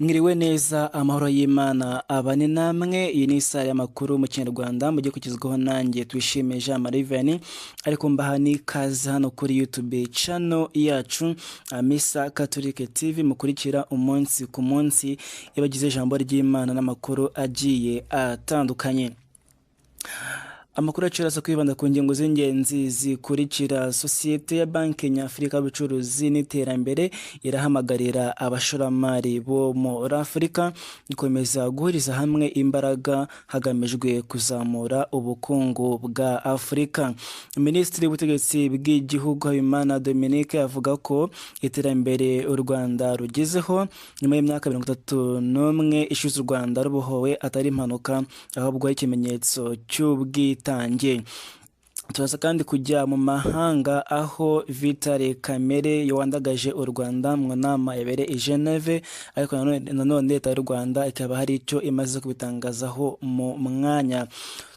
Mwiriwe neza, amahoro y'Imana abane namwe. Iyi ni isaha y'amakuru mu Kinyarwanda mugiye kugezwaho nanjye Tuyishime Jean Marie Vianney, ariko mbaha n'ikaze hano kuri YouTube channel yacu Misa Catholic TV, mukurikira umunsi ku munsi ibagize ijambo ry'Imana n'amakuru agiye atandukanye. Amakuru yacu araza kwibanda ku ngingo z'ingenzi zikurikira: sosiyete ya Banki Nyafurika y'Ubucuruzi n'Iterambere irahamagarira abashoramari bo muri Afurika gukomeza guhuriza hamwe imbaraga hagamijwe kuzamura ubukungu bwa Afurika. Minisitiri w'Ubutegetsi bw'Igihugu Habimana Dominique avuga ko iterambere u Rwanda rugezeho nyuma y'imyaka 31 ishize u Rwanda rubohowe atari impanuka, ahubwo ari ikimenyetso cy'ubwitange. Turaza kandi kujya mu mahanga, aho Vital Kamerhe yawandagaje u Rwanda mu nama yabereye i Geneve, ariko nanone leta y'u Rwanda ikaba hari icyo imaze kubitangazaho mu mwanya.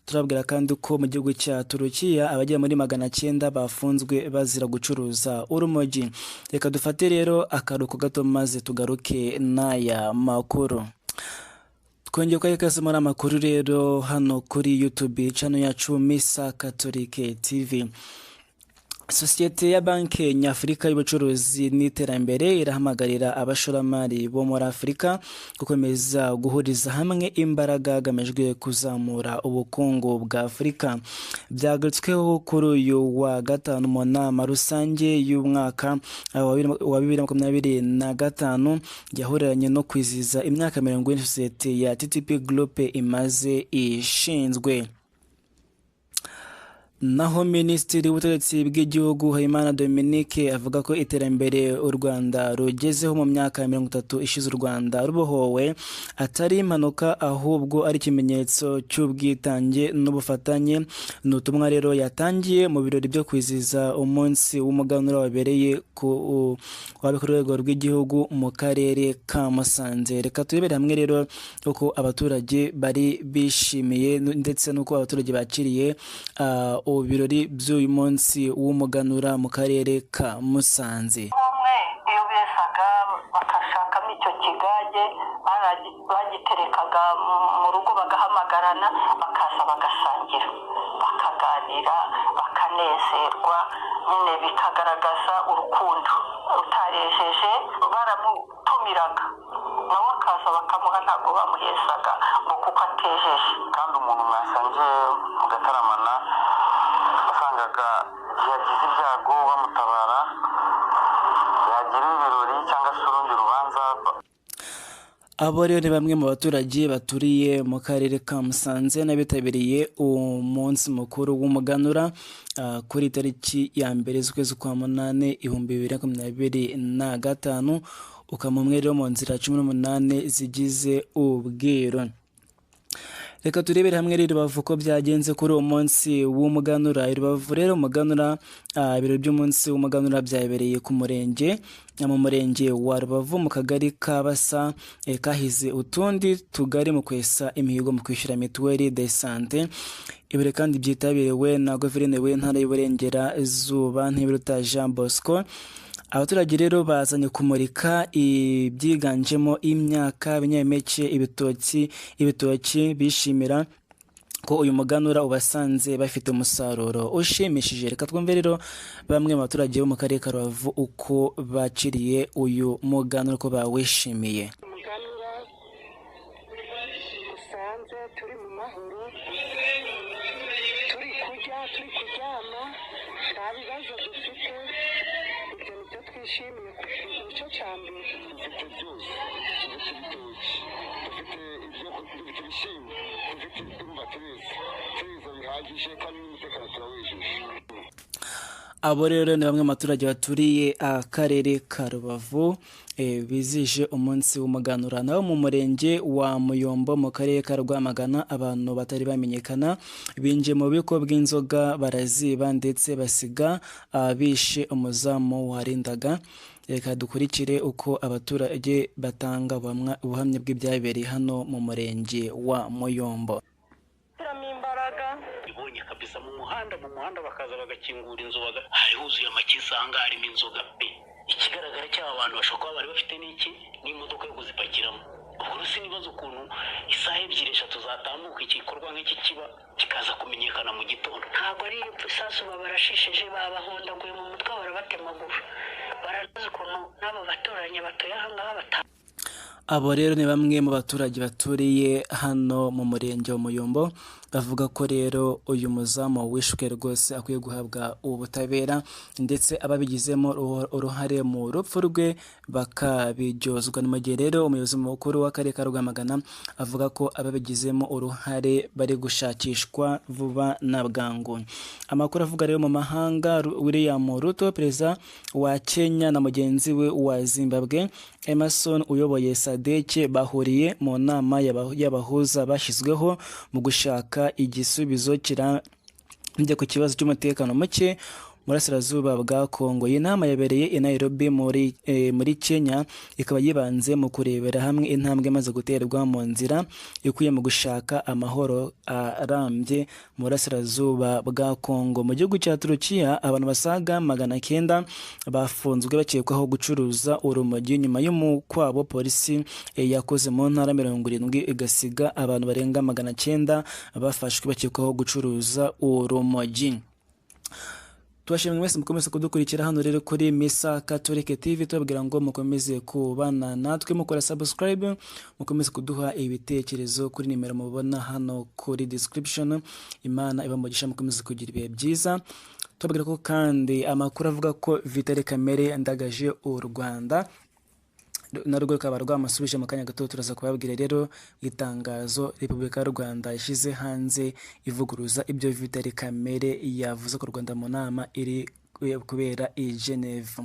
Turabwira kandi ko mu gihugu cya Turukiya abagera muri 900 bafunzwe bazira gucuruza urumogi. Reka dufate rero akaruhuko gato maze tugaruke n'aya makuru. Twongeye kubaha ikaze muri amakuru rero hano kuri YouTube channel yacu Misa Catholic TV. Sosiyete ya Banki Nyafurika y'Ubucuruzi n'Iterambere irahamagarira abashoramari bo muri Afurika gukomeza guhuriza hamwe imbaraga hagamijwe kuzamura ubukungu bwa Afurika. Byagarutsweho kuri uyu wa gatanu mu nama rusange y'umwaka wa 2025 yahuriranye no kwizihiza imyaka 40 sosiyete ya TTP Group imaze ishinzwe. Naho Minisitiri w'Ubutegetsi bw'Igihugu Habimana Dominique avuga ko iterambere u Rwanda rugezeho mu myaka 30 ishize u Rwanda rubohowe atari impanuka, ahubwo ari ikimenyetso cy'ubwitange n'ubufatanye. Ni ubutumwa rero yatangiye mu birori byo kwizihiza umunsi w'umuganura wabereye ku rwego rw'igihugu mu karere ka Musanze. Reka turebere hamwe rero uko abaturage bari bishimiye ndetse n'uko abaturage bakiriye ibirori by'uyu munsi w'umuganura mu karere ka Musanze. Umwe iyo besaga bakashakamo icyo kigage, bagiterekaga mu rugo, bagahamagarana, bakaza bagasangira, bakaganira, bakanezerwa nyine, bikagaragaza urukundo. Utarejeje baramutumiraga nawe akaza bakamuha, ntabwo bamuhezaga ngo kuko atejeje. Kandi umuntu mwasangiye mugataramana, wasangaga igihe yagize ibyago bamutabara, yagira ibirori cyangwa se urundi rubanza. Abo rero ni bamwe mu baturage baturiye mu karere ka Musanze n'abitabiriye umunsi mukuru w'umuganura kuri tariki ya 1 z'ukwezi kwa 8 2025, ukaba umwe rero mu nzira 18 zigize ubwiru. Reka turebere hamwe rero Rubavu ko byagenze kuri uwo munsi w'umuganura. I Rubavu rero umuganura, ibirori by'umunsi w'umuganura byabereye ku murenge, mu murenge wa Rubavu mu kagari ka Basa, kahize utundi tugari mu kwesa imihigo mu kwishyura mituweli de sante. Ibirori kandi byitabiriwe na Guverineri w'Intara y'Iburengerazuba Ntibiruta Jean Bosco. Abaturage rero bazanye kumurika ibyiganjemo imyaka, ibinyampeke, ibitoki, bishimira ko uyu muganura ubasanze bafite umusaruro ushimishije. Reka twumve rero bamwe mu baturage bo mu karere ka Rubavu uko bakiriye uyu muganura, uko bawishimiye. Umuganura usanze turi mu mahoro, turi kurya, turi kuryama, nta bibazo dufite. Ibyo nibyo twishimiye, nicyo cya mbere. Dufite byose, dufite ibitoki, dufite ibyo, dufite ibishyimbo, dufite urumva turiza bihagije, kandi n'umutekano turawijeje. Abo rero ni bamwe mu baturage baturiye akarere ka Rubavu bizije umunsi w'umuganura. Naho mu murenge wa Muyombo mu karere ka Rwamagana, abantu batari bamenyekana binjiye mu bubiko bw'inzoga baraziba, ndetse basiga bishe umuzamu warindaga. Reka dukurikire uko abaturage batanga ubuhamya bw'ibyabereye hano mu murenge wa Muyombo. Imbaraga ibonye kabisa mu muhanda bakaza bagakingura inzu, hari huzuye amakisi, ahangaha harimo inzoga pe. Ikigaragara cy'aba bantu bashobora kuba bari bafite n'iki n'imodoka yo kuzipakiramo. Wibaza ukuntu isaha ebyiri, eshatu zatambuka, igikorwa nk'iki kiba kikaza kumenyekana mu gitondo. Ntabwo ari isasu, babarashishije, babahondaguye mu mutwe, barabatemagura. Barazi ukuntu n'abo baturanyi batuye aha ngaha Abo rero ni bamwe mu baturage baturiye hano mu murenge wa Muyumbo, bavuga ko rero uyu muzamu wishwe rwose akwiye guhabwa ubutabera, ndetse ababigizemo uruhare mu rupfu rwe bakabiryozwa. Ni mu gihe rero umuyobozi mukuru w'akarere ka Rwamagana avuga ko ababigizemo uruhare bari gushakishwa vuba na bwangu. Amakuru avuga rero mu mahanga, William Ruto, perezida wa Kenya, na mugenzi we wa Zimbabwe Emerson uyoboye SADC bahuriye mu nama y'abahuza bashyizweho mu gushaka igisubizo kirambye ku kibazo cy'umutekano muke mu burasirazuba bwa Kongo. Iyi nama yabereye i Nairobi muri Kenya, ikaba yibanze mu kurebera hamwe intambwe imaze guterwa mu nzira ikwiye mu gushaka amahoro arambye mu burasirazuba bwa Kongo. Mu gihugu cya Turukiya, abantu basaga 900 bafunzwe bakekwaho gucuruza urumogi nyuma y'umukwabo polisi yakoze mu ntara 70, igasiga abantu barenga 900 bafashwe bakekwaho gucuruza urumogi. Tubashimira mwese mukomeze kudukurikira hano rero kuri Misa Catholic TV, tubabwira ngo mukomeze kubana natwe mukora subscribe, mukomeze kuduha ibitekerezo kuri nimero mubona hano kuri description. Imana ibamugisha, mukomeze kugira ibihe byiza. Tubabwira ko kandi amakuru avuga ko Vital Kamerhe yandagaje u Rwanda, narwo rukaba rwamusubije. Mu kanya gato turaza kubabwira rero itangazo Repubulika y'u Rwanda yashyize hanze ivuguruza ibyo Vital Kamerhe yavuze ku Rwanda mu nama iri kubera i Geneve.